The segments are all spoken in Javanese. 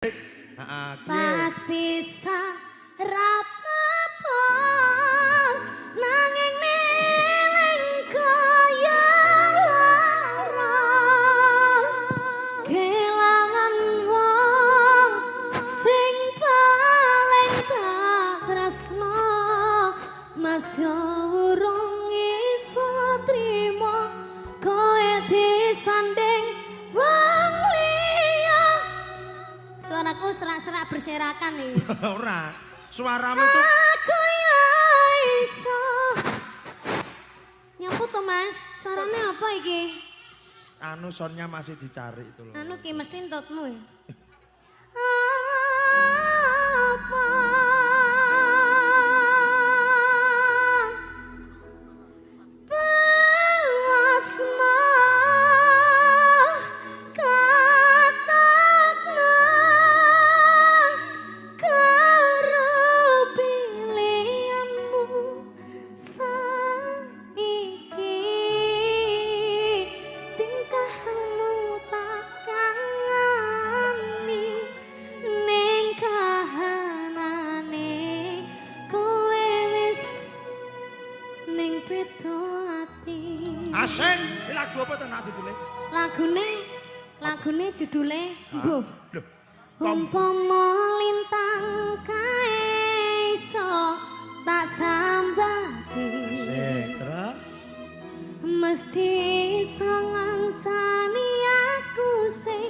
Heeh, Pas bisa rapopo nanging neling kaya lara, kelangan wong sing paling tak tresno. Mas yo urung iso trimo kowe disanding wong liya. Suaraku serak-serak berserakan nih. Ora. Suaramu tuh Aku ya iso. Nyapu tuh, Mas, suaranya apa iki? Anu, soundnya masih dicari itu loh. Anu ki mesti entutmu ya. Apa puasmu katakna karo pilihanmu saiki, tingkahmu tak kangeni ning kahanane kowe wis ning beda ati. Asing, ini lagu apa tuh nak judulnya? Lagune, lagune judule Mbuh. Loh, Umpama lintang kae iso tak sambati, Asik, terus? Mesti iso ngancani aku sing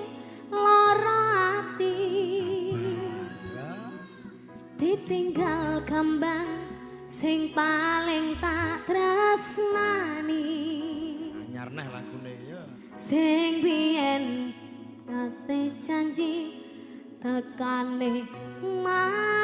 lara ati. Ya. Ditinggal kembang sing paling tak tresnani, Anyar neh lagune ya. Sing biyen kate janji tekane mati.